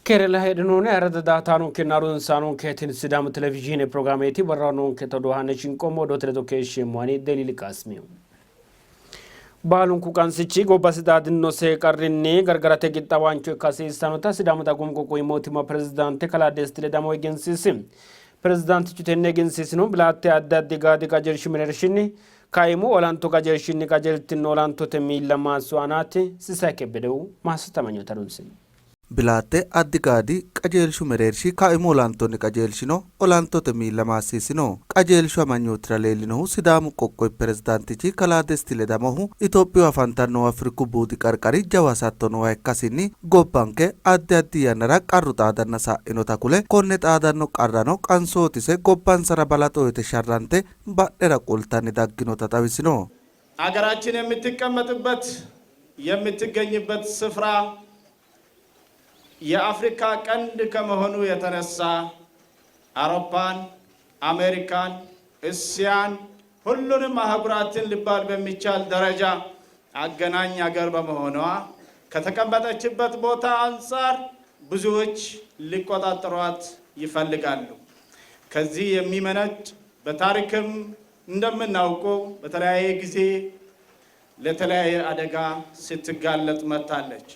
Keerella heedhinoonni ayirrado daaataanonkenna harunsaanonke tini Sidaamu televizhiine pirogiraameeti barra noonke todoo haane shinqoommo odoote ledo keeshsheemmo ani Deliili Qaasimiyu. Baalunku qansichi gobbasi xaadinose qarrinni gargarate qixxaawaancho ikka hasiissannota Sidaamu Dagoomu Qoqqowi Mootimma Pirezidaante Kalaa Desti Ledamo egensiisi. Pirezidaantichu tenne egensiisinohu Bilaatte addi addi gaadi qajeelshi mereershinni kaimu olanto qajeelshinni qajeeltino olantote miilla maasso aanaati. Sisay Kebbedehu maassote amanyoote harunsino. Bilaatte Addi Gaadi qajeelshu mereershi kaimu olantonni qajeelshino olantote miilla maassiisino. Qajeelshu amanyootira leellinohu Sidaamu qoqqowi pirezidaantichi kalaa Desti Ledamohu, Itophiyu afantannohu Afriku buudi qarqari jawa hasatto nooha ikkasinni gobbanke addi addi yannara qarru xaadanna sa'inota kule, konne xaadanno qarrano qansootise gobbansara balaxo uyite sharrante badhera qoltanni dagginota xawisino. አገራችን የምትቀመጥበት የምትገኝበት ስፍራ የአፍሪካ ቀንድ ከመሆኑ የተነሳ አውሮፓን፣ አሜሪካን፣ እስያን ሁሉንም አህጉራትን ሊባል በሚቻል ደረጃ አገናኝ አገር በመሆኗ ከተቀመጠችበት ቦታ አንጻር ብዙዎች ሊቆጣጠሯት ይፈልጋሉ። ከዚህ የሚመነጭ በታሪክም እንደምናውቀው በተለያየ ጊዜ ለተለያየ አደጋ ስትጋለጥ መጥታለች።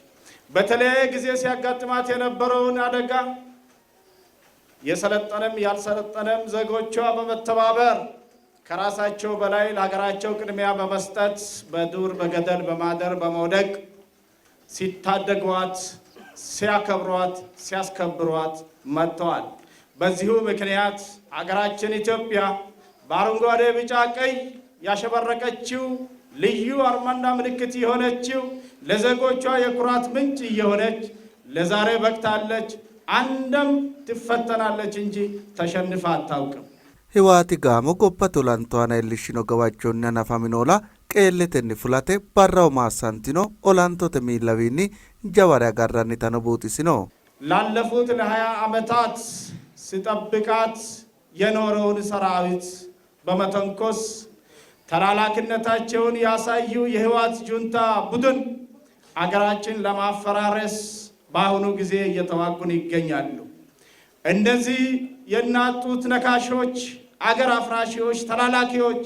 በተለያየ ጊዜ ሲያጋጥማት የነበረውን አደጋ የሰለጠነም ያልሰለጠነም ዜጎቿ በመተባበር ከራሳቸው በላይ ለሀገራቸው ቅድሚያ በመስጠት በዱር በገደል በማደር በመውደቅ ሲታደጓት፣ ሲያከብሯት፣ ሲያስከብሯት መጥተዋል። በዚሁ ምክንያት አገራችን ኢትዮጵያ በአረንጓዴ፣ ቢጫ፣ ቀይ ያሸበረቀችው ልዩ አርማና ምልክት የሆነችው ለዜጎቿ የኩራት ምንጭ እየሆነች ለዛሬ በቅታለች። አንድም ትፈተናለች እንጂ ተሸንፋ አታውቅም። Hiwaati gaamo gobbate olanto aana iillishshino gawajjonni hanafamino ola qeelletenni fulate barraho maassantino olantote miillawiinni jaware agarrannitano buuxisino. ላለፉት ለ20 ዓመታት ሲጠብቃት የኖረውን ሰራዊት በመተንኮስ ተላላኪነታቸውን ያሳዩ የህወሓት ጁንታ ቡድን አገራችን ለማፈራረስ በአሁኑ ጊዜ እየተዋጉን ይገኛሉ። እነዚህ የእናት ጡት ነካሾች፣ አገር አፍራሺዎች፣ ተላላኪዎች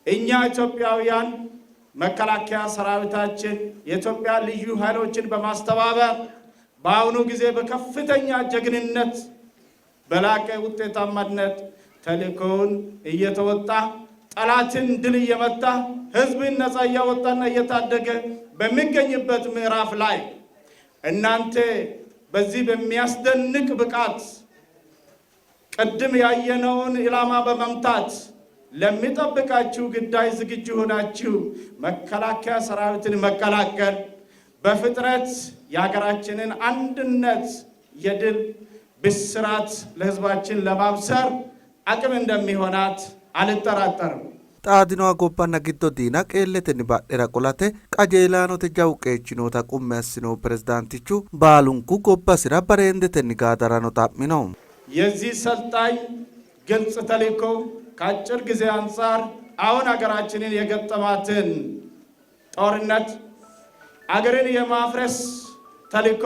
እኛ ኢትዮጵያውያን መከላከያ ሰራዊታችን የኢትዮጵያ ልዩ ኃይሎችን በማስተባበር በአሁኑ ጊዜ በከፍተኛ ጀግንነት በላቀ ውጤታማነት ተልእኮውን እየተወጣ ጠላትን ድል እየመታ ህዝብን ነፃ እያወጣና እየታደገ በሚገኝበት ምዕራፍ ላይ እናንተ በዚህ በሚያስደንቅ ብቃት ቅድም ያየነውን ኢላማ በመምታት ለሚጠብቃችሁ ግዳይ ዝግጁ ሆናችሁ መከላከያ ሰራዊትን መቀላቀል በፍጥነት የሀገራችንን አንድነት የድል ብስራት ለህዝባችን ለማብሰር አቅም እንደሚሆናት አልጠራጠርም። Xaadinoha gobbanna giddo diina qeelletenni badhera qolate qajeelaanote jawu qeechi noota qummi assinohu pirezidaantichu, baalunku gobbasira bareendetenni gaadarano xa'mino. የዚህ ሰልጣኝ ግልጽ ተልዕኮ ከአጭር ጊዜ አንጻር አሁን ሀገራችንን የገጠማትን ጦርነት አገርን የማፍረስ ተልዕኮ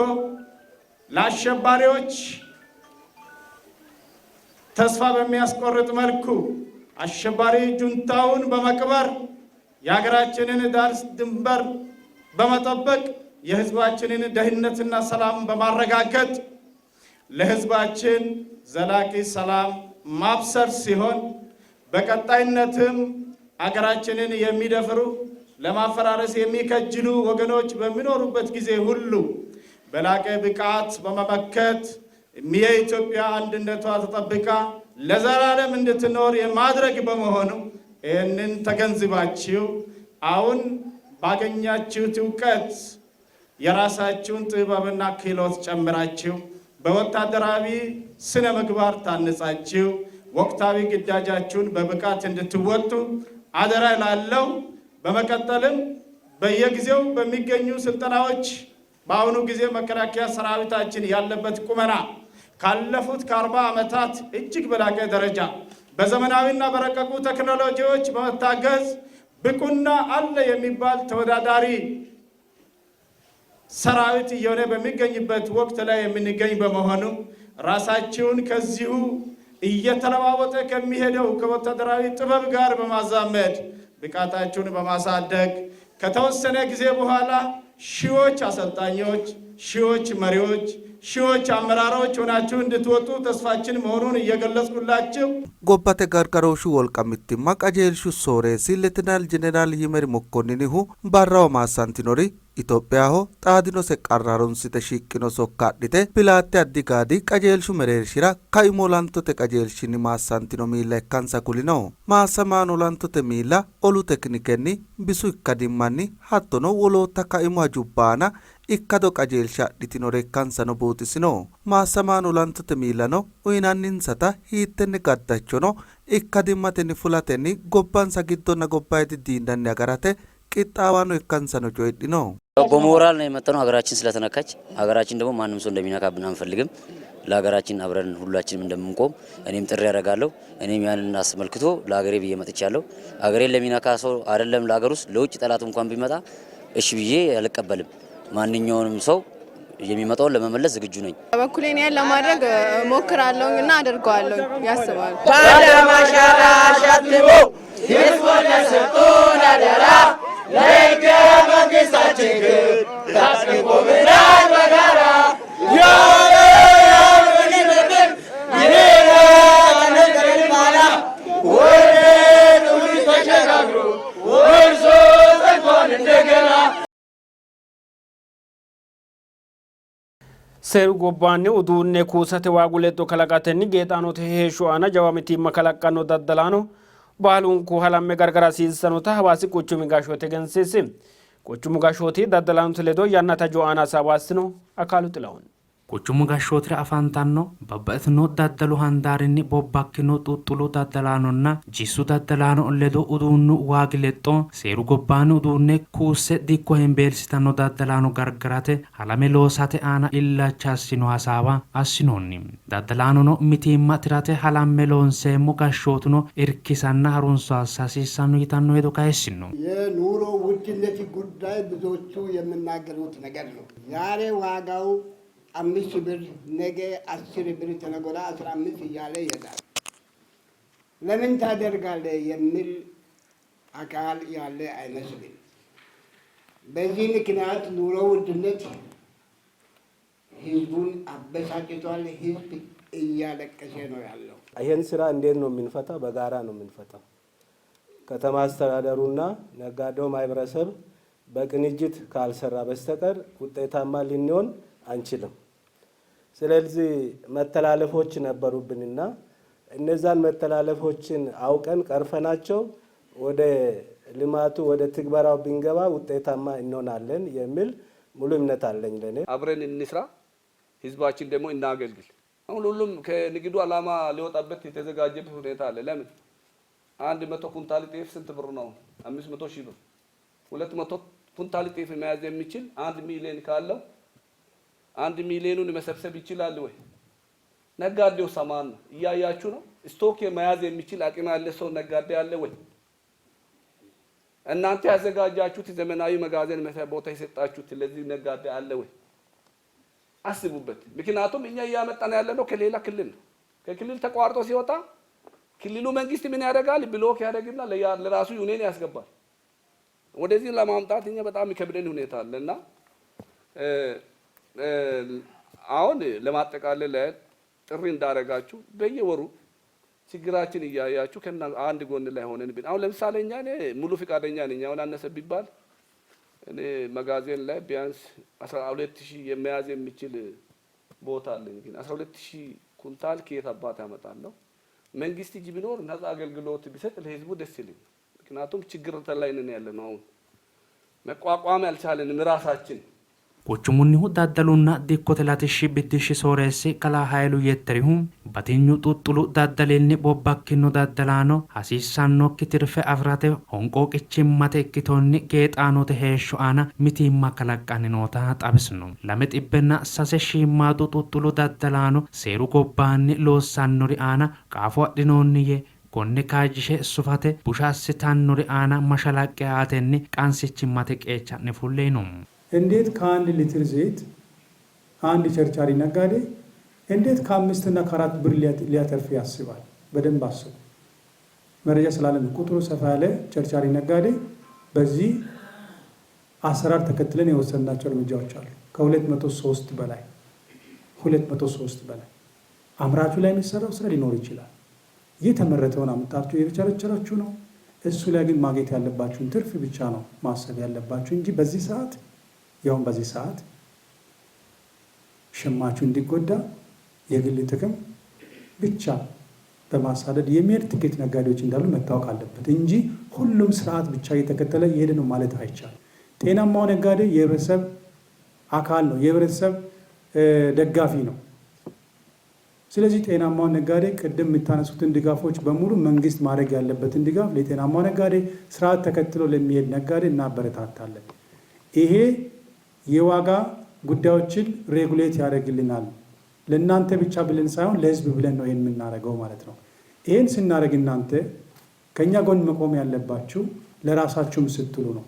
ለአሸባሪዎች ተስፋ በሚያስቆርጥ መልኩ አሸባሪ ጁንታውን በመቅበር የሀገራችንን ዳር ድንበር በመጠበቅ የሕዝባችንን ደህንነትና ሰላም በማረጋገጥ ለሕዝባችን ዘላቂ ሰላም ማብሰር ሲሆን በቀጣይነትም አገራችንን የሚደፍሩ ለማፈራረስ የሚከጅሉ ወገኖች በሚኖሩበት ጊዜ ሁሉ በላቀ ብቃት በመመከት የኢትዮጵያ አንድነቷ ተጠብቃ ለዘላለም እንድትኖር የማድረግ በመሆኑ ይህንን ተገንዝባችሁ አሁን ባገኛችሁት እውቀት የራሳችሁን ጥበብና ክህሎት ጨምራችሁ በወታደራዊ ስነ ምግባር ታንጻችሁ ወቅታዊ ግዳጃችሁን በብቃት እንድትወጡ አደራ እላለሁ። በመቀጠልም በየጊዜው በሚገኙ ስልጠናዎች በአሁኑ ጊዜ መከላከያ ሰራዊታችን ያለበት ቁመና ካለፉት ከ40 ዓመታት እጅግ በላቀ ደረጃ በዘመናዊና በረቀቁ ቴክኖሎጂዎች በመታገዝ ብቁና አለ የሚባል ተወዳዳሪ ሰራዊት እየሆነ በሚገኝበት ወቅት ላይ የምንገኝ በመሆኑ ራሳችሁን ከዚሁ እየተለዋወጠ ከሚሄደው ከወታደራዊ ጥበብ ጋር በማዛመድ ብቃታችሁን በማሳደግ ከተወሰነ ጊዜ በኋላ ሺዎች አሰልጣኞች፣ ሺዎች መሪዎች፣ ሺዎች አመራሮች ሆናችሁ እንድትወጡ ተስፋችን መሆኑን እየገለጽኩላችሁ Gobbate gargarooshshu wolqa mittimma qajeelshu sooreessi Letenaal Jeneraal Yimer Mokkoninihu barraho maassantinori Itophiyaho xaadinose qarra harunsite shiqqino sokka adhite Bilaatte Addigaadi qajeelshu mereershira kaimu olantote qajeelshinni maassantino miilla ikkansa kulino. Maassamaano olantote miilla olu tekinikenni, bisu ikkadimmanni hattono wolootta kaimu hajubba aana ikkado qajeelsha adhitinore ikkansano buuxisino. Maassamaano olantote miillano uyinanninsata hiittenne gaddachono ikkadimmatenni fulatenni gobbansa giddonna gobbayidi diinnanni agarate qixxaawaano ikkansano coyidhino. በሞራል ነው የመጣነው። ሀገራችን ስለተነካች ሀገራችን ደግሞ ማንም ሰው እንደሚነካብን አንፈልግም። ለሀገራችን አብረን ሁላችንም እንደምንቆም እኔም ጥሪ ያደርጋለሁ። እኔም ያንን አስመልክቶ ለሀገሬ ብዬ መጥቻለሁ። ሀገሬን ለሚነካ ሰው አይደለም ለሀገር ውስጥ ለውጭ ጠላት እንኳን ቢመጣ እሺ ብዬ አልቀበልም። ማንኛውንም ሰው የሚመጣውን ለመመለስ ዝግጁ ነኝ። በኩሌን ያን ለማድረግ እሞክራለሁ እና አደርገዋለሁ ያስባሉ። Seeru gobbaanni uduunne kuusate waagu lexxo kalaqatenni geexaanote heeshsho aana jawa mitiimma kalaqqanno daddalaano baalunku halamme gargara hasiissannota Hawaasi quchumi gashshooti egensiisi. Quchumu gashshooti daddalaanote ledo yannate hajo aana hasaawa assino. Akaalu Xilahun. Quchumu gashshootira afantanno babbaxxitino daddalu handaarinni bobbakkino xuxxulu daddalaanonna jissu daddalaano ledo uduunnu waagi lexxo seeru gobbaanni uduunne kuusse dikko hembeelsitanno daddalaano gargarate halame loosate aana illacha assino hasaawa assinoonni. Daddalaanono mitiimma tirate halamme loonseemmo gashshootuno irkisanna harunso assa hasiissanno yitanno hedo kayissino. የኑሮ ውድነት ጉዳይ ብዙዎቹ የሚናገሩት ነገር ነው። ዛሬ ዋጋው 5 ብር፣ ነገ 10 ብር፣ ተነገ ወዲያ 15 እያለ ይሄዳል። ለምን ታደርጋለህ የሚል አካል ያለ አይመስልም። በዚህ ምክንያት ኑሮ ውድነት ህዝቡን አበሳጭቷል። ህዝብ እያለቀሰ ነው ያለው። ይሄን ስራ እንዴት ነው የምንፈታው? በጋራ ነው የምንፈታው። ከተማ አስተዳደሩና ነጋዴው ማህበረሰብ በቅንጅት ካልሰራ በስተቀር ውጤታማ ልንሆን አንችልም። ስለዚህ መተላለፎች ነበሩብንና እነዛን መተላለፎችን አውቀን ቀርፈናቸው ወደ ልማቱ ወደ ትግበራው ብንገባ ውጤታማ እንሆናለን የሚል ሙሉ እምነት አለኝ። ለኔ አብረን እንስራ፣ ህዝባችን ደግሞ እናገልግል። አሁን ሁሉም ከንግዱ ዓላማ ሊወጣበት የተዘጋጀበት ሁኔታ አለ። ለምን 100 ኩንታል ጤፍ ስንት ብር ነው? 500 ሺህ ብር። 200 ኩንታል ጤፍ መያዝ የሚችል 1 ሚሊዮን ካለው 1 ሚሊዮኑን መሰብሰብ ይችላል ወይ? ነጋዴው ሰማን ነው እያያችሁ ነው። stock መያዝ የሚችል አቅም ያለ ሰው ነጋዴ አለ ወይ? እናንተ ያዘጋጃችሁት ዘመናዊ መጋዘን ቦታ የሰጣችሁት ለዚህ ነጋዴ አለ ወይ? አስቡበት። ምክንያቱም እኛ እያመጣን ያለነው ከሌላ ክልል ነው። ከክልል ተቋርጦ ሲወጣ ክልሉ መንግስት ምን ያደርጋል? block ያደርግና ለራሱ ዩኒየን ያስገባል። ወደዚህ ለማምጣት እኛ በጣም የሚከብደን ሁኔታ አለና አሁን ለማጠቃለል ጥሪ እንዳደረጋችሁ በየወሩ ችግራችን እያያችሁ ከና አንድ ጎን ላይ ሆነን ቢን አሁን ለምሳሌ እኛ እኔ ሙሉ ፍቃደኛ ነኝ። አሁን አነሰ ቢባል እኔ መጋዘን ላይ ቢያንስ 12000 የመያዝ የሚችል ቦታ አለኝ። ግን 12000 ኩንታል ከየት አባት ያመጣለሁ? መንግስት እጅ ቢኖር ነፃ አገልግሎት ቢሰጥ ለህዝቡ ደስ ይለኛል። ምክንያቱም ችግር ላይ ነን ያለነው አሁን መቋቋም ያልቻለንም ራሳችን Quchumunnihu daddalunna dikkote latishshi biddishshi sooreessi kalaa Hayilu Yetterihu batinyu xuxxulu daddalinni bobbakkino daddalaano hasiissannokki tirfe afi'rate honqooqichimmate ikkitonni geexaanote heeshsho aana mitiimma kalaqqanni noota xawisino. 203 shiimmaadu xuxxulu daddalaano seeru gobbaanni loossannori aana qaafo adhinoonni yee konne kaajjishe sufate busha assitannori aana mashalaqqe aatenni qansichimmate qeecha'ne fulle yino. እንዴት ከአንድ ሊትር ዘይት አንድ ቸርቻሪ ነጋዴ እንዴት ከአምስትና ከአራት ብር ሊያተርፍ ያስባል? በደንብ አስቡ። መረጃ ስላለን ቁጥሩ ሰፋ ያለ ቸርቻሪ ነጋዴ በዚህ አሰራር ተከትለን የወሰድናቸው እርምጃዎች አሉ። ከ203 በላይ፣ 203 በላይ። አምራቹ ላይ የሚሰራው ስራ ሊኖር ይችላል። የተመረተውን አምጣችሁ የቸረቸራችሁ ነው። እሱ ላይ ግን ማግኘት ያለባችሁን ትርፍ ብቻ ነው ማሰብ ያለባችሁ እንጂ በዚህ ሰዓት፣ ያውም በዚህ ሰዓት ሸማቹ እንዲጎዳ የግል ጥቅም ብቻ በማሳደድ የሚሄድ ጥቂት ነጋዴዎች እንዳሉ መታወቅ አለበት እንጂ ሁሉም ስርዓት ብቻ እየተከተለ እየሄደ ነው ማለት አይቻልም። ጤናማው ነጋዴ የህብረተሰብ አካል ነው፣ የህብረተሰብ ደጋፊ ነው። ስለዚህ ጤናማው ነጋዴ ቅድም የምታነሱትን ድጋፎች በሙሉ መንግስት ማድረግ ያለበትን ድጋፍ ለጤናማው ነጋዴ፣ ስርዓት ተከትሎ ለሚሄድ ነጋዴ እናበረታታለን። ይሄ የዋጋ ጉዳዮችን regulate ያደርግልናል። ለእናንተ ብቻ ብለን ሳይሆን ለህዝብ ብለን ነው ይህን የምናደርገው ማለት ነው። ይህን ስናደርግ እናንተ ከእኛ ጎን መቆም ያለባችሁ ለራሳችሁም ስትሉ ነው።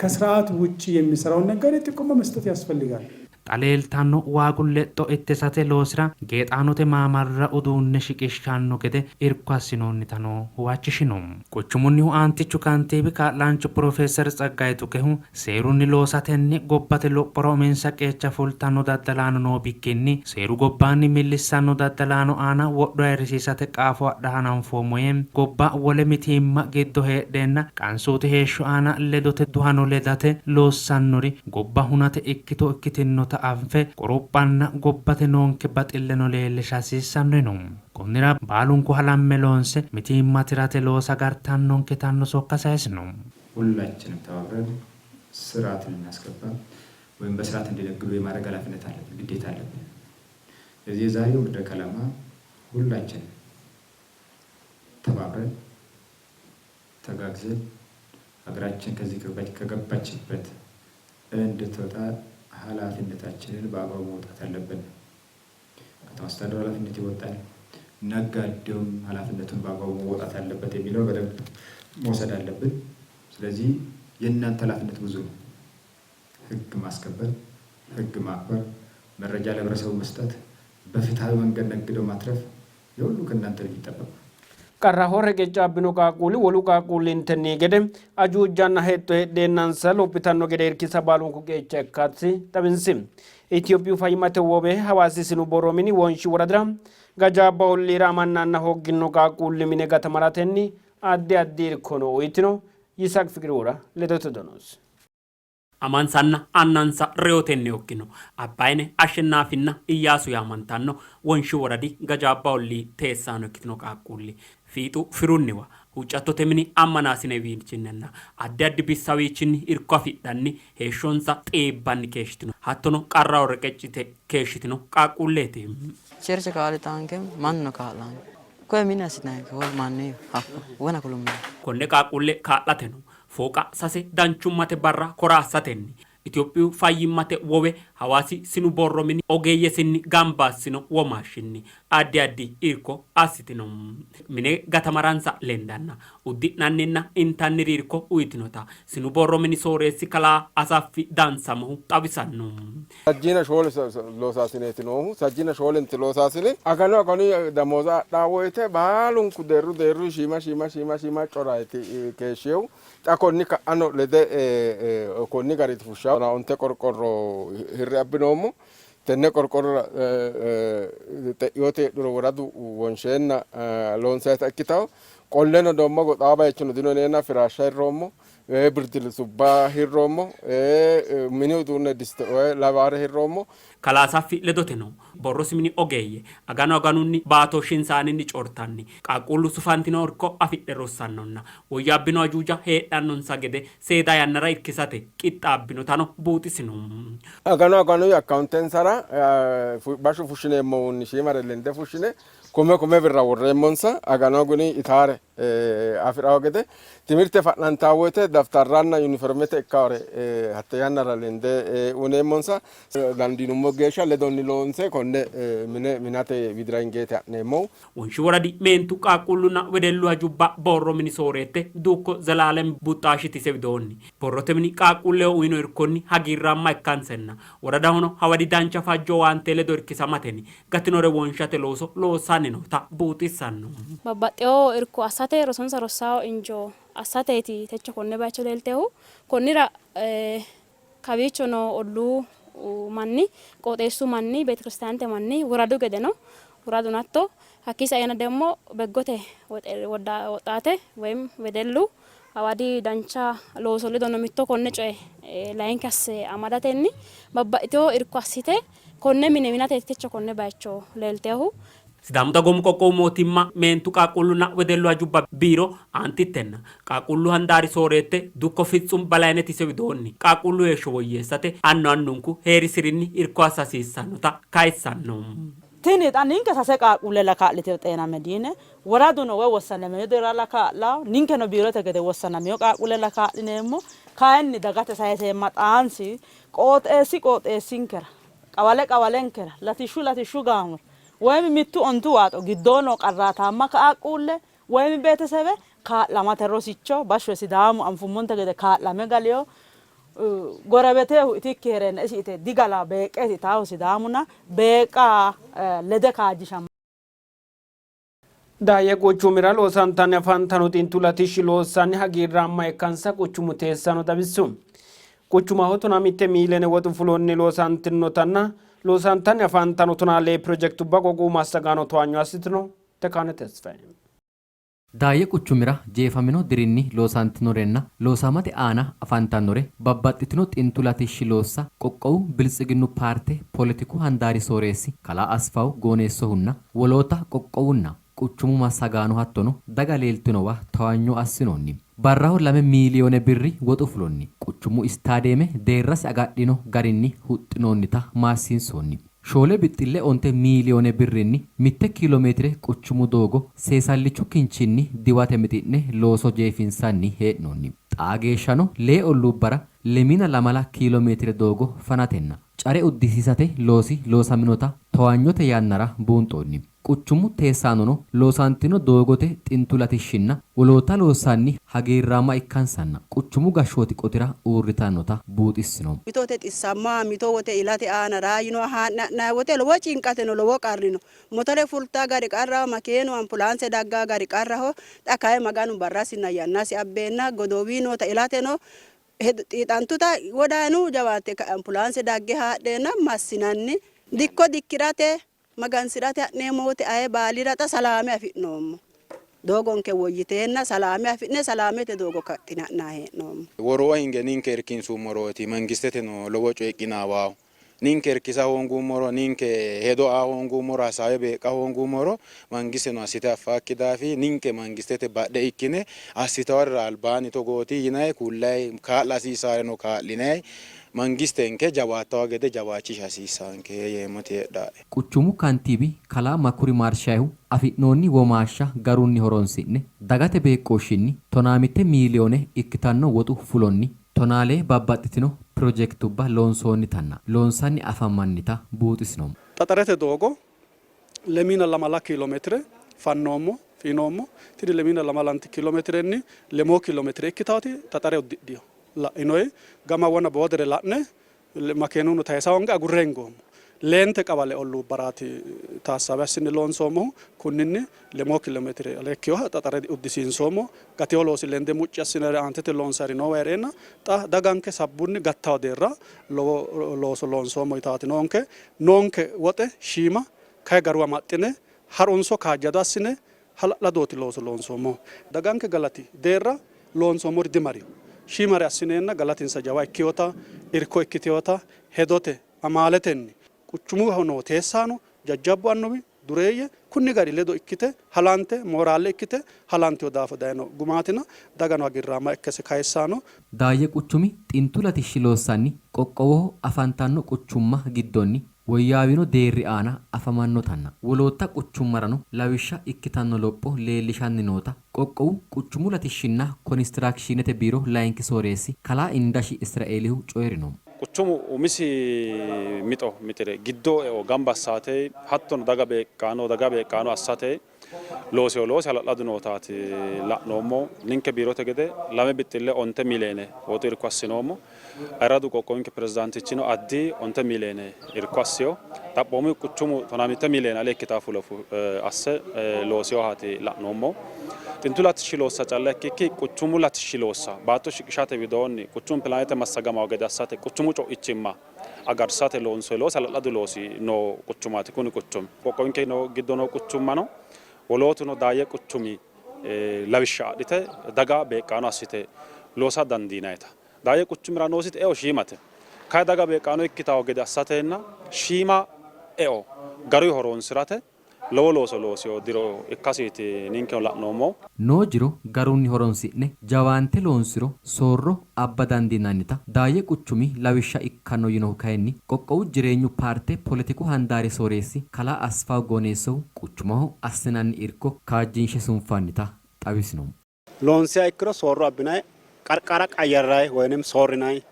ከስርዓት ውጭ የሚሰራውን ነጋዴ ጥቆማ መስጠት ያስፈልጋል። Xa leeltanno waagu lexxo ittisate loosira geexaanote maamarra uduunne shiqishshanno gede irko assinoonnitano huwachishino. Quchumunnihu aantichu kantiibi kaa'laanchu Pirofeeser Tsaggaye Tukehu seerunni loosatenni gobbate lophora uminsa qeecha fultanno daddalaano noo bikkinni seeru gobbaanni millissanno daddalaano aana wodho ayirrisiisate qaafo adha hananfoommo yee, gobba wole mitiimma giddo heedheenna qansootu heeshsho aana ledote duhano ledate loossannori gobba hunate ikkito ikkitinnota anfe qorophanna gobbate noonke baxilleno leellisha hasiissanno yino. Konnira baalunku halamme loonse mitiimma tirate loosa agartannonke yitanno sokka sayisino. ሁላችንም ተባብረን ስርዓትን ልናስገባ ወይም በስርዓት እንዲነግዱ የማድረግ ኃላፊነት አለብን፣ ግዴታ አለብን። ስለዚህ የዛሬው መድረክ ዓላማ ሁላችንም ተባብረን ተጋግዘን ሀገራችን ከዚህ ከገባችበት እንድትወጣ ኃላፊነታችንን በአግባቡ መውጣት አለብን። ከተማ አስተዳደሩ ኃላፊነት ይወጣል፣ ነጋዴውም ኃላፊነቱን በአግባቡ መወጣት አለበት የሚለው በደንብ መውሰድ አለብን። ስለዚህ የእናንተ ኃላፊነት ብዙ ነው። ህግ ማስከበር፣ ህግ ማክበር፣ መረጃ ለህብረተሰቡ መስጠት፣ በፍትሃዊ መንገድ ነግደው ማትረፍ የሁሉ ከእናንተ የሚጠበቅ ነው። Qarraho reqeccaabbino qaaqquulli wolu qaaqquullintenni gede ajuujanna hexxo heedheennansa lophitanno gede irkisa baalunku qeecha ikkasi xawinsi. Itophiyu fayyimmate wowe Hawaasi sinu borro mini Wonshi woradira Gajaabba olliira amanna anna hooggino qaaqquulli mine gatamaratenni addi addi irkono uyitino. Yisaaq Fiqirura ledote donosi. Amansanna annansa reyotenni hoggino Abbayine Ashennaafinna Iyyaasu yaamantanno Wonshi woradi Gajaabba ollii teessaano ikkitino qaaqquulli fiixu firunniwa, huuccattote mini ammanaasinewichinninna addi addi bissawiichinni irko afidhanni heeshshonsa xiibbanni keeshshitino hattono qarraho reqeccite keeshshitino qaaqquulleeti. Cherche kaa'litaanke mannuno kaa'lanke. Koye mine assinanke wolu manni hakko wona kulummo. Konne qaaqquulle kaa'lateno fooqa sase danchummate barra kora assatenni Itophiyu fayyimmate wowe Hawaasi sinu borro mini ogeeyyesinni gamba assino womaashshinni addi addi irko assitino. Mine gatamaransa lendanna uddi'nanninna intanniri irko uyitinota sinu borro mini sooreessi kalaa Asaffi Dansamohu xawisanno. Sajjiina shoole loosaasineeti noohu. Sajjiina shoolenti loosaasine aganu aganu damooza adhaa woyte baalunku deerru deerru shiima shiima shiima shiima coraati keeshshihu. Xa konni ka'ano lede konni gariiti fushshahu. Onte qorqorro hirre abbinoommo. Tenne qorqorrora xe'yote heedhuro woradu wonsheenna loonsayita ikkitawo. Qolleno dommo goxawa bayichino dino yineenna firaashsha hirroommo. Birdilisubba hirroommo, mini uduunne diste lawaare hirroommo. Kalaa Asaffi ledoteno, borrosi mini ogeeyye aganu aganunni baatooshshinsa aaninni cortanni qaaqquullu sufantino irko afidhe rossannonna woyyaabbino ajuuja heedhannonsa gede seeda yannara irkisate qixxaabbinotano buuxisino. Aganu aganunni akkawuntensara bashsho fushshineemmohunni shiimare lende fushshine kume kume birra worreemmonsa aganu aguni itaare. afi'rawo gede timirte fa'nantawo woyte daftarranna yuniformete ikkawore hatte yannara lende uyineemmonsa. Dandiinummo geeshsha ledonni loonse konne mine minate widira hingeeti ha'neemmohu. Wonshi woradi meentu, qaaqquullunna wedellu hajubba borro mini sooreette dukko Zelaalem Buxxaashiti ise widoonni, borrote mini qaaqquulleho uyino irkonni hagiirraamma ikkansenna woradahono hawadi dancha fajjo owaante ledo irkisamatenni gatinore wonshate looso loossanni noota buuxissanno. Babbaxxewo irko assate rosonsa rossawo injo assateeti techo konne baycho leeltehu. Konnira kawiicho noo olluu manni, qooxeessu manni, beetekiristaanete manni, woradu gedeno woraduno hatto hakkii saeena demmo Beggote woxxaate woyim wedellu hawadi dancha looso ledono mitto konne coye layinki asse amadatenni babbaxxitewo irko assite konne mine minateeti techo konne baycho leeltehu. Sidaamu Dagoomu Qoqqowu Mootimma Meentu Qaaqquullunna Wedellu Hajubba Biiro Aantittenna Qaaqquullu Handaari Sooreette Dukko Fitsum Balayinet ise widoonni, qaaqquullu heeshsho woyyeessate annu annunku hee'risirinni irko assa hasiissannota kayissanno. Tini xa ninke sase qaaqquullella kaa'litino Xeena Mediine woraduno woy wossanamino diralla kaa'lawo, ninkeno biirote gede wossanamino qaaqquullella kaa'lineemmo. Kayinni dagate sayiseemma xaansi qooxeessi qooxeessinkera, qawale qawalenkera, latishshu latishshu gaamora woyimi mittu ontu waaxo giddoo noo qarraataamma qaaqquulle woyimi beetesebe kaa'lamate rosicho bashsho Sidaamu anfummonte gede kaa'lame galino gorebetehu itikki hee'reenna isi ite digala beeqqeeti itaahu Sidaamuna beeqqa lede kaajjishama. Daayye quchumira loosantanni afantanno xintu latishshi loossanni hagiirraamma ikkansa quchumu teessaano xawissu. Quchumaho tonaa mitte miiliyoone woxu fulonni loosantinnotanna loosantanni afantanno tonaa lee pirojekitubba qoqqowu massagaano towaanyo assitino. Tekaane Tesfaye. Daayye quchumira jeefamino dirinni loosantinorenna loosamate aana afantannore babbaxxitino xintu latishshi loossa qoqqowu Biltsiginnu paarte poletiku handaari sooreessi kalaa Asfaw Gooneessohunna woloota qoqqowunna quchumu massagaano hattono daga leeltinowa towanyo assinoonni. Barraho lame miiliyoone birri woxu fulonni quchumu istaadeeme deerrase agadhino garinni huxxinoonnita maassiinsoonni. Shoole bixxille onte miiliyoone birrinni mitte kiilo meetire quchumu doogo seesallichu kinchinni diwate mixi'ne looso jeefinsanni hee'noonni. Xaa geeshshano lee olluubbara lemiina lamala kiilo meetire doogo fanatenna care uddisiisate loosi loosaminota towaanyote yannara buunxoonni. Quchumu teessaanono loosantino doogote xintu latishshinna wolootta loossanni hagiirraamma ikkansanna quchumu gashshooti qotira uurritannota buuxissino. Mito wote xissammoha, mito wote ilate aana raayinoha haa'ne ha'nanni wote lowo cinqate no, lowo qarri no. Motore fultaa gari qarraho, makeenu ampulaanse daggaa gari qarraho. Xa kayi Maganu barrasinna yannasi abbeenna godowii noota ilateno xiixantuta wodanu jawaatte ampulaanse dagge haadheenna massinanni dikko dikki'rate Magansi'rate ha'neemmo wote aye baalira xa salaame afi'noommo. Doogonke woyyiteenna salaame afi'ne salaamete doogo kaxxine ha'nanni hee'noommo. Woroo hinge ninke irkinsummorooti mangisteteno lowo coyi qinaawaahu. Ninke irkisa hoongummoro, ninke hedo aa hoongummoro, hasaawe beeqqa hoongummoro mangisteno assite affaakki daafi ninke mangistete badhe ikkine assitaworira albaanni togooti yinayi kullayi kaa'la hasiissaareno kaa'linayi Mangistenke jawaattawa gede jawaachisha hasiissaanke yeemmoti heedhaae. Quchumu kantiibi kalaa Makuri Maarshayehu afi'noonni womaashsha garunni horonsi'ne dagate beeqqooshshinni tonaamitte miiliyoone ikkitanno woxu fulonni tonaalee babbaxxitino pirojekitubba loonsoonnitanna loonsanni afammannita buuxisino. Xaxarete doogo lemiina lamala kiilomeetire fannoommo, fiinoommo. Tini lemiina lamalanti kiilomeetirenni lemoo kiilomeetire ikkitaati xaxare uddidhino. La'inoyi gama wona boodere la'ne makeenuno tayisa hoonge agurre hingoommo. Leente qawale olluubbaraati taassaawe assine loonsoommohu. Kunninni lemoo kilomeetire ale ikkinoha xaxare uddisiinsoommo. Gatino loosi lende mucci assinanniri aantete loonsanniri noowa hee'reenna xa daganke sabbunni gattawo deerra lowo looso loonsoommo yitaati noonke. Noonke woxe shiima kayi garu amaxxine harunso kaajjado assine hala'ladooti looso loonsoommohu. Daganke galati deerra loonsoommori dimarino. Shiimare assineenna galatinsa jawa ikkinota, irko ikkitinota hedote, amaaletenni quchumaho noo teessaano, jajjabbu annuwi, dureeyye kunni gari ledo ikkite halante, mooraale ikkite halantino daafo dayino gumaatina dagano hagiirraamma ikkase kayissanno. Daayye quchumi xintu latishshi loossanni qoqqowoho afantanno quchumma giddonni woyyaawino deerri aana afamannotanna wolootta quchummarano lawishsha ikkitanno lopho leellishanni noota Qoqqowu Quchumu Latishshinna Konistiraakshiinete Biiro Layinki Sooreessi Kalaa Indashi Israeelihu coyi'rino. Quchumu umisi mixo mixire giddo eo gamba assate hattono daga beeqqaano daga beeqqaano assate loosino loosi hala'ladu nootaati la'noommohu. Ninke biirote gede lame bixxille onte miiliyeene woxu irko assinoommo. Ayirradu qoqqowinke pirezidaantichino addi onte miiliyeene irko assino. Xaphoomu quchumu tonaa mitte miiliyeene ale ikkitanno fulo asse loosinohaati la'noommohu. Xintu latishshi loossa calla ikkikki quchumu latishshi loossa baatto shiqishate widoonni quchumu pilaanete massagamanno gede assate quchumu co'ichimma agarsate loonsoonni loosi hala'ladu loosi noo quchumaati kuni quchumi. Qoqqowinke giddo noo quchummano wolootuno Daayye quchumi lawishsha adhite daga beeqqaano assite loosa dandiinannita. Daayye quchumira noositi eo shiimate. Kayi daga beeqqaano ikkitanno gede assatenna shiima eo garuyi horoonsi'rate lowo looso loosino diro ikkasiiti ninkeno la'noommohu. Noo jiro garunni horonsi'ne jawaante loonsiro soorro abba dandiinannita Daayye quchumi lawishsha ikkanno yinohu kayinni qoqqowu jireenyu paarte poletiku handaari sooreessi kalaa Asfaw Gooneessohu quchumaho assinanni irko kaajjinshe sunfannita xawisino. Loonsiha ikkiro soorro abbinanni, qarqara qayyarranni woynim soorrinanni,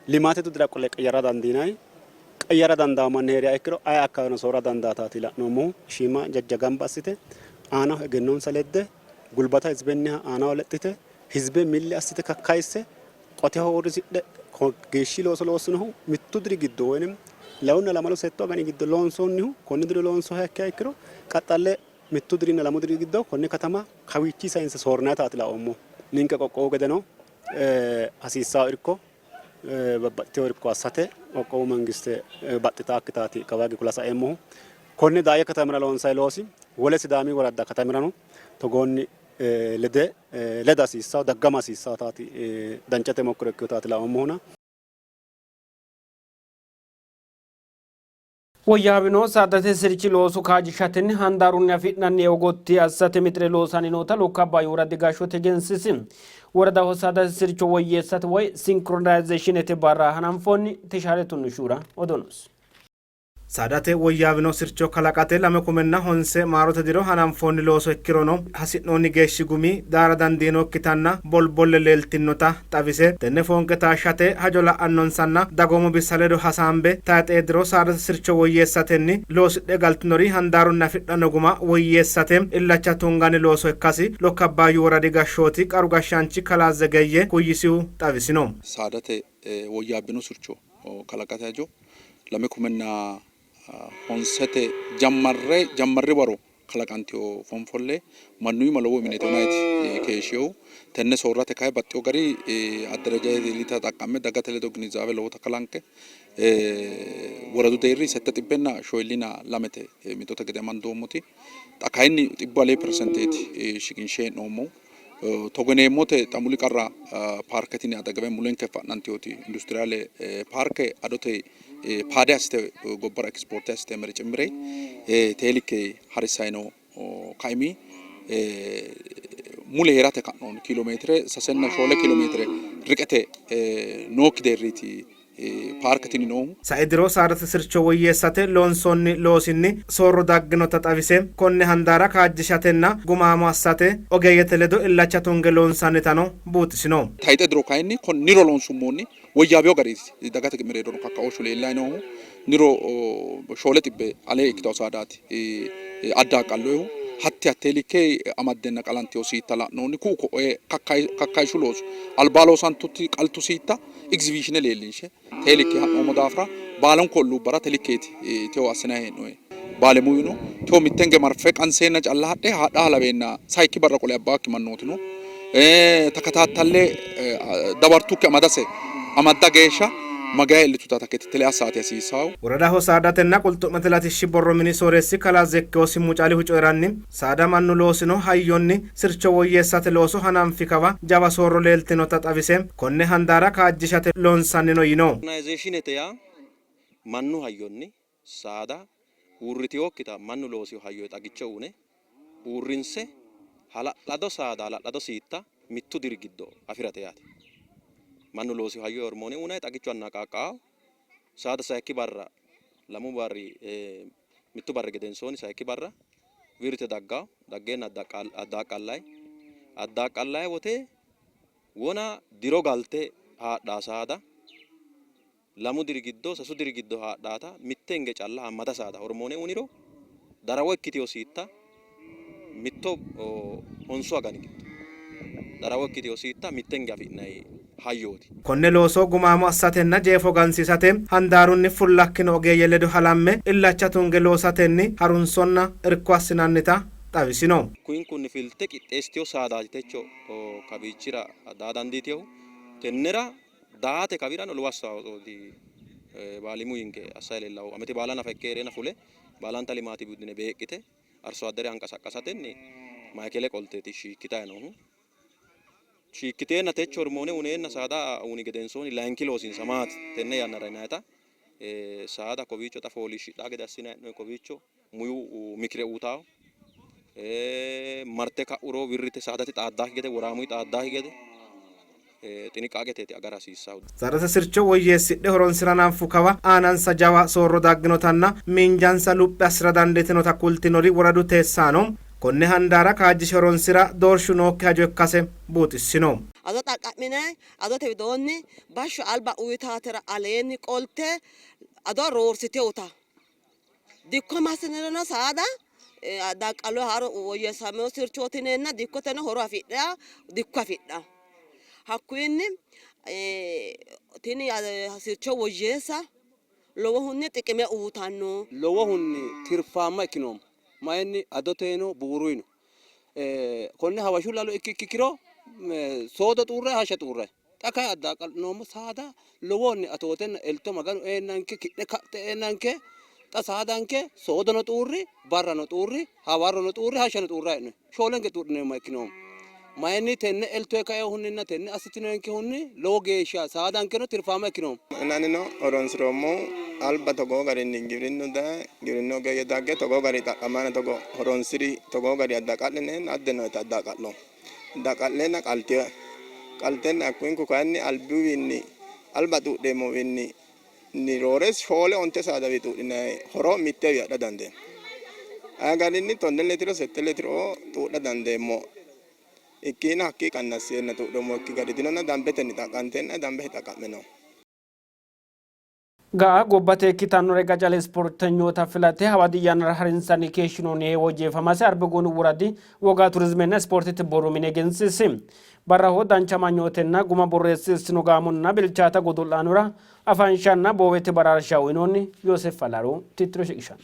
limaatete widira qolle qayyara dandiinanni. Qayyara dandaanno manni hee'riha ikkiro aye akkawaaweno soorra dandaataati la'noommohu. Shiima jajja gamba assite aanaho egennonsa ledde, gulbata hizibenniha aanaho lexxite, hizibe milli assite kakkayisse, qoteho uurrisidhe geeshshi looso loossinohu mittu diri giddo woynim lewunna lamalu settu agani giddo loonsoonnihu konni diro loonsoha ikkiha ikkiro qaxxalle Mittu dirinna lamu diri giddo konne katama kawiichii sayinse soorrinannitaati laoommohu. Ninke qoqqowu gedeno hasiissanno irko babbaxxitino irko assate qoqqowu mangiste baxxitaakkitaati kawaagge kula saeemmohu. Konne Daayye katamira loonsanni loosi wole Sidaami woradda katamirano togoonni lede leda hasiissanno, daggama hasiissannotaati dancha temokkiro ikkinotaati laoommohuna. Woyyaawino saadate sirchi looso kaajjishatenni handaarunni afi'nanni eo gotti assate mixire loosanni noota Lokka Abbaayyu woradi gashshooti egensiisi. Woradaho saadate sircho woyyeessate woy sinkronayzeeshinete barra hananfoonni. Teshaale Tunnishura odoo noosi. Saadate woyyaawino sircho kalaqate lame kumenna honse maarote diro hananfoonni looso ikkirono hasi'noonni geeshshi gumi daara dandiinokkitanna bolbolle leeltinnota xawise, tenne foonqe taashshate hajo la'annonsanna dagoomu bissa ledo hasaambe tayxee diro saadate sircho woyyeessatenni loosidhe galtinori handaarunni afidhanno guma woyyeessate illacha tunganni looso ikkasi Lokka Abbaayyu Woradi gashshooti qaru gashshaanchi kalaa Zegeyye Kuyyisihu xawisino. Saadate woyyaabbino sircho kalaqate hajo lame kumenna honsete jammarre jammarri waro kalaqantino fonfolle mannu iima lowo iminete hunanniiti keeshshinohu. Tenne soorrate kayi baxxino gari adderejajeete xaqqamme dagate ledo ginizaawe lowota kalanqe woradu deerri sette xibbenna shoyillina lamete mixote gede amandoommoti. Xa kayinni xibbu alee persenteeti shiqinshe hee'noommohu. Togo yineemmote xa muli qarra paarke tini adagawe mulenke fa'nantinoti industiriyaale paarke adote paade assite gobbara ekispoorte assite mericimmire teelikke harissanni noo kaimi mule hee'rate ka'noonni kiilomeetire sasenna shoole kiilomeetire riqete nookki deerriiti paarke tini noohu. Sai diro saadate sircho woyyeessate loonsoonni loosinni soorro dagginota xawise, konne handaara kaajjishatenna gumaamo assate ogeeyyete ledo illacha tunge loonsannitano buuxisino. Tayxe diro kayinni konniro loonsummoonni woyyaawino garinniiti dagate mereerono kakkaooshshu leellanni noohu. Niro 700 alee ikkitanno saadaati addaaqqallohu. Hatte hattee likke amaddenna qalantino siitta la'noonni. Ku'u ko'oye kakkayishshu looso albaa loosantuti qaltu siitta egzibiishine leellinshe tee likke ha'noommo daafira baalunku olluubbara te likkeeti tewo assinanni hee'noonni. Baalemuyuno tewo mittenge marfe qanseenna calla hadhe hadhaa laweenna sayikki barra qole abbaakki mannooti no. Takataattalle dawartukki amadase amadda geeshsha mageya iillituta takettile assaati hasiissaahu. Woradaho saadatenna qulxu'mete latishshi borro mini sooreessi kalaa Zekkewoosi Mucalihu coyi'ranni, saada mannu loosino hayyonni sircho woyyeessate looso hananfi kawa jawa soorro leeltinota xawise, konne handaara kaajjishate loonsannino yino. Organizeeshinete yaa mannu hayyonni saada uurritinokkita mannu loosino hayyonni xagicho uyine uurrinse hala'lado saada hala'lado siitta mittu diri giddo afi'rate yaate. Mannu loosino hayyo hormoone uynanni xagichu annaaqaaqqaaho saada sayikki barra Lamu barri mittu barri gedensoonni sayikki barra wirrite daggawo. Daggeenna addaaqqallayi. Addaaqqallayi wote wona diro galte haadhaa saada lamu diri giddo sasu diri giddo haadhaata mitte hinge calla haammata saada hormoone uyiniro darawo ikkitewo siitta mitto honsu agani giddo darawo ikkitewo siitta mitte hinge afi'nanni hayyooti. Konne looso gumaamo assatenna jeefo gansiisate handaarunni fullakkino ogeeyye ledo halamme illacha tunge loosatenni harunsonna irko assinannita xawisino. Kunkunni filte qixxeessitino saadaati techo kawiichira daa dandiitinohu. Tennera daate kawirano lowo astawaatsoti baalimu yinke assayi leellahu. Amete baala nafa ikke hee'reenna fule baalanta limaati budine beeqqite arso addere hanqasaqqasatenni maayikele qolteeti shiikkitayi noohu. Shiikkiteenna techo hormoone uneenna saada uni gedensoonni layinki loosinsa maati tenne yannara yinayita saada kowiicho xa fooliishshidhaa gede assinayi hee'noonni. Kowiicho muyu mikire uutawo marte ka'uro wirrite saadate xaaddaakki gede woraamuyi xaaddaakki gede xiniqaaqeteeti agara hasiissahu. Saadate sircho woyyeessidhe horonsi'ra hanaffu kawa aanansa jawa soorro dagginotanna miinjansa luphi assi'ra dandiitinota kultinori woradu teessaano, konne handaara kaajjishe horonsi'ra doorshu nookki hajo ikkase buuxissino. Ado xaqqa'minay adote widoonni bashsho alba uyitaatera aleenni qolte ado roorsitewota dikko massinireno saada daqqalo haaro woyyeessamino sirchooti yineenna dikkoteno horo afidha dikko afidha. Hakkuyinni tini sircho woyyeessa lowohunni xiqime uutanno. Lowohunni tirfaamma ikkinoommo. Mayinni adoteno buuruyino. Konne hawashu lalo ikki ikkiro soodo xuurrayi hashsha xuurrayi. Xa kayi addaaqalinoommo saada lowohunni atootenna elto Maganu eennanke ki'ne kaxxe eennanke xa saadanke soodono xuurri barrano xuurri hawarrono xuurri hashshano xuurrayi hee'noonni. Shoolenke xuudhineemmoha ikkinoommo. Mayinni tenne eltoyi kainohunninna tenne assitinonkehunni lowo geeshsha saadankeno tirfaamma ikkinoommo. Anino horonsi'roommohu alba togoo garinni giwirinnu daye giwirinnu ogeeyye dagge togoo gari xaqqamanna togo horonsi'ri togoo gari addaqa'lineenna addino addaqa'lo addaqa'leenna qaltinoe qaltenna hakkuyinku kayinni albiwiinni alba xuudheemmowiinni roore shoole onte saadawi xuudhinanni horo mittewi adha dandeemmo. Aye garinni tonne litiro sette litiro xuudha dandeemmo. Ikkina hakkii qannasseenna xuudhoommokki gari dinona dambetenni xaqqanteenna dambe xaqqa'me no. Ga'a gobbate ikkitannore qacale ispoortenyoota filate hawadi yannara harinsanni keeshshinoonni heewo jeefamase Arbegoonu woradi woga turizimenna ispoortete borro mine egensiisi. Barraho dancha amanyootenna guma borreessiissino gaamonna bilchaata godo'laanora afanshanna boowete baraarsha uyinoonni. Yooseef Alaro tittiro shiqishanno.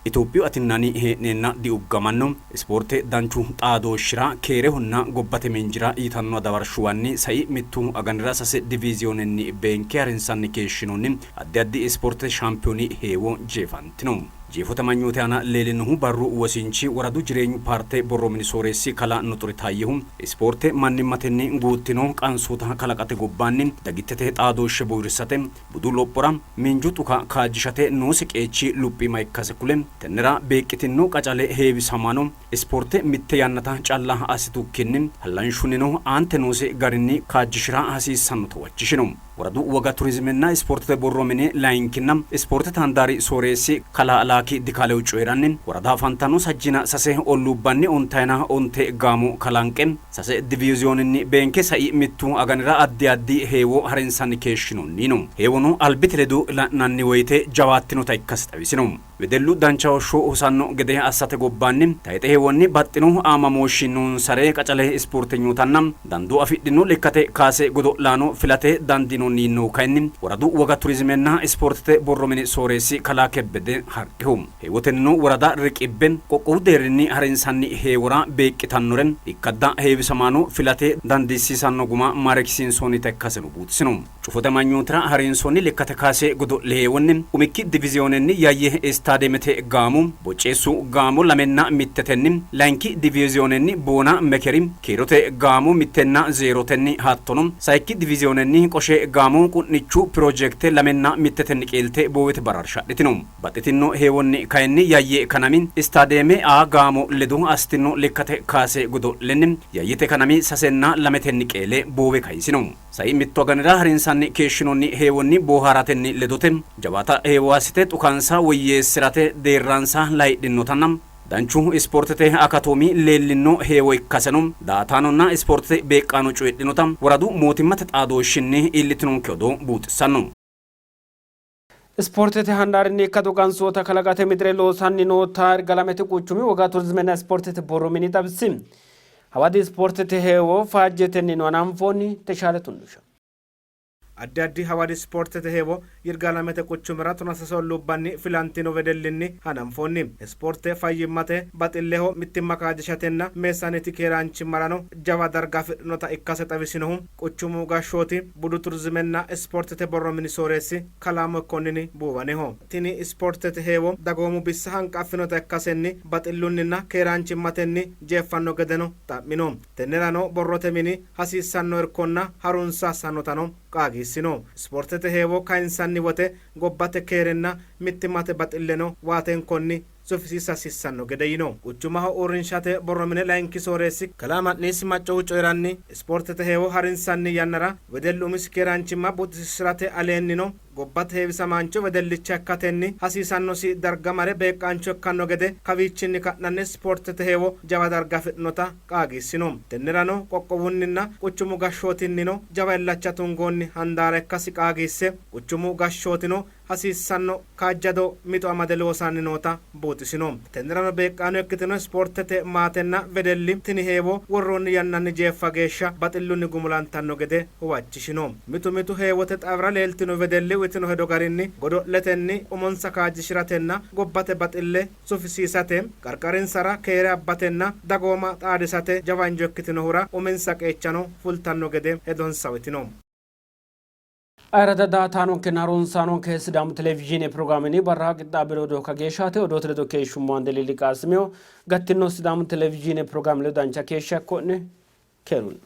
Itophiyu atinnani hee'neenna diuggamanno, ispoorte danchu xaadooshshira, keerehonna gobbate miinjira yitanno adawarshuwanni sai mittu aganira sase diviiziyoonenni beenke harinsanni keeshshinoonni addi addi ispoortete shaampiyooni heewo jeefantino. Jeefote amanyoote aana leellinohu barru wosinchi woradu jireenyu paarte borro mini sooreessi kalaa Nuxuri Taayyehu, ispoorte mannimmatenni guuttino qansoota kalaqate gobbaanni dagittete xaadooshshe bowirsate, budu lophora, miinju dhuka kaajjishate noose qeechi luphiima ikkase kule, tennera beeqqitinno qacale heewisamaano ispoorte mitte yannata calla assitukkinni hallanshunnino aante noose garinni kaajjishi'ra hasiissannota huwachishino. Woradu Woga Turizimenna Ispoortete Borro Mini layinkinna Ispoortete handaari sooreessi Kalaa Laaki Dikaalew coyi'ranni, woradaho afantanno sajjiina sase olluubbanni ontayina onte gaamo kalanqe sase diviiziyoonenni beenke sai mittu aganira addi addi heewo harinsanni keeshshinoonni yiino. Heewono albite ledo la'nanni woyte jawaattinota ikkase xawisino. Wedellu dancha hoshsho hosanno gede assate gobbaanni tayxe heewonni baxxino aamamooshshi noonsare qacale ispoortenyootanna dandoo afidhino lekkate kaase godo'laano filate dandiinoonni yiinohu kayinni woradu woga turizimenna ispoortete borro mini sooreessi kalaa Kebbede Harqihu. Heewotennino worada riqibbe qoqqowu deerrinni harinsanni heewora beeqqitannore ikkadda heewisamaano filate dandiissiisanno guma maareekisiinsoonnita ikkaseno buuxisino. Cufote amanyootira harinsoonni lekkate kaase godo'le heewonni umikki diviziyoonenni Yayye Istaadiyeeme Istaademete gaamo Bocceessu gaamo lamenna mittetenni, layinki diviiziyoonenni Boona Mekeri kiirote gaamo mittenna zeerotenni hattono sayikki diviiziyoonenni Qoshe gaamo Qu'nichu pirojekte lamenna mittetenni qeelte boowete baraarsha adhitino. Baxxitino heewonni kayinni Yayye Kanami Istaadeeme A gaamo ledo assitino lekkate kaase godo'lenni Yayyete Kanami sasenna lametenni qeele boowe kayisino. Sai mittu aganira harinsanni keeshshinoonni heewonni boohaaratenni ledote jawaata heewo assite dhukansa woyyeessi'rate deerransa layidhinotanna danchu ispoortete akatoomi leellinno heewo ikkaseno daa''ataanonna ispoortete beeqqaano coyidhinota woradu mootimmate xaadooshshinni iillitinonke odoo buuxissanno. Ispoortete handaarinni ikkado qansoota kalaqate mixire loosanni noota Yirgalamete quchumi woga turizmenna ispoortete borro mini xawisi. Hawadi ispoortete heewo faajjetennino hananfoonni. Teshaale Tunnusha. Addi addi hawadi ispoortete heewo Yirgaalamete quchumira tonasase olluubbanni filantino wedellinni hananfoonni. Ispoorte fayyimmate, baxilleho, mittimma kaajjishatenna meessaneeti keeraanchimmarano jawa darga afidhinota ikkase xawisinohu Quchumu gashshooti budu turizimenna ispoortete borro mini sooreessi kalaa Mekonnini Buuwaneho. Tini ispoortete heewo dagoomu bissa hanqaffinota ikkasenni baxillunninna keeraanchimmatenni jeeffanno gedeno xa'mino. Tennerano borrote mini hasiissanno irkonna harunsa assannotano qaagiissino. Ispoortete heewo kayinsanni wote gobbate keerenna mittimmate baxilleno waatenkonni sufisiisa hasiissanno gede yino. Quchumaho uurrinshate borro mine layinki sooreessi kalaa Ma'niisi Maccohu coyi'ranni, ispoortete heewo harinsanni yannara wedellu umisi keeraanchimma buuxisiisi'rate aleennino gobbate heewisamaancho wedellicha ikkatenni hasiisannosi darga mare beeqqaancho ikkanno gede kawiichinni ka'nanni ispoortete heewo jawa darga afidhinota qaagiissino. Tennerano qoqqowunninna quchumu gashshootinnino jawa illacha tungoonni handaara ikkasi qaagiisse, quchumu gashshootino hasiissanno kaajjado mixo amade loosanni noota buuxisino. Tennerano beeqqaano ikkitino ispoortete maatenna wedelli tini heewo worroonni yannanni jeeffa geeshsha baxillunni gumulantanno gede huwachishino. Mitu mitu heewote xawira leeltino wedelli uytino hedo garinni godo'letenni umonsa kaajjishi'ratenna gobbate baxille sufisiisate, qarqarinsara keere abbatenna dagooma xaadisate jawa injo ikkitinohura uminsa qeechano fultanno gede hedonsa uytino. Ayirradda daaataanonkenna harunsaanonke Sidaamu Televizhiine pirogiraamenni barra qixxaabbino odoo kageeshshaati. Odoote ledo keeshshummo Andeliili Qaasimiho. Gattino Sidaamu Televizhiine pirogiraame ledo dancha keeshsha ikko'ne. Keerunni.